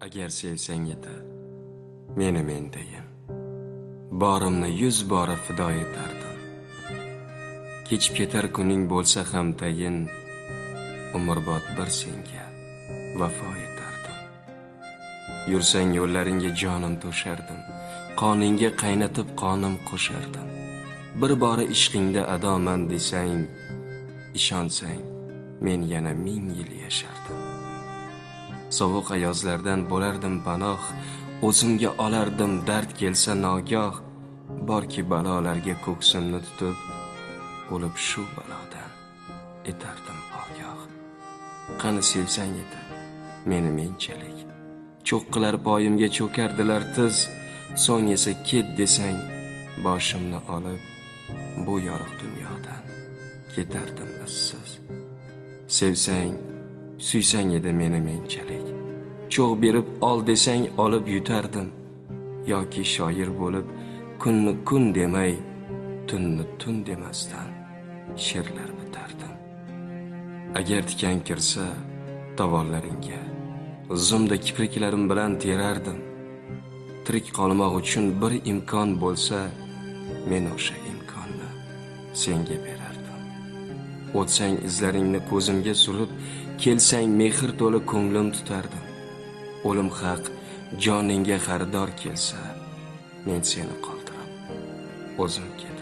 Agar sevsang edi, meni mendayin, borimni 100 bora fido etardim. Kechib ketar kuning bo'lsa ham tayin, umrbod bir senga vafo etardim. Yursang yo'llaringga jonim to'shardim, qoningga qaynatib qonim qo'shardim. Bir bora ishqingda adoman desang, ishonsang men yana 1000 yil yashardim. Sovuq ayozlardan bo'lardim panoh, o'zimga olardim dard kelsa nogoh. Borki balolarga ko'ksimni tutib, o'lib shu balodan etardim ogoh. Qani sevsang edi meni menchalik, cho'qqilar poyimga cho'kardilar tiz. So'ng esa ket desang boshimni olib, bu yorug' dunyodan ketardim izsiz. Sevsang, suysang edi meni menchalik, cho'g' berib ol desang olib yutardim. Yoki shoir bo'lib kunni kun demay, tunni tun demasdan she'rlar bitardim. Agar tikan kirsa tovonlaringga, zumda kipriklarim bilan terardim. Tirik qolmoq uchun bir imkon bo'lsa, men o'sha imkonni senga berardim. O'tsang izlaringni ko'zimga surib, kelsang mehr to'la ko'nglim tutardim. O'lim haq joningga xaridor kelsa, men seni qoldirib o'zim ketardim.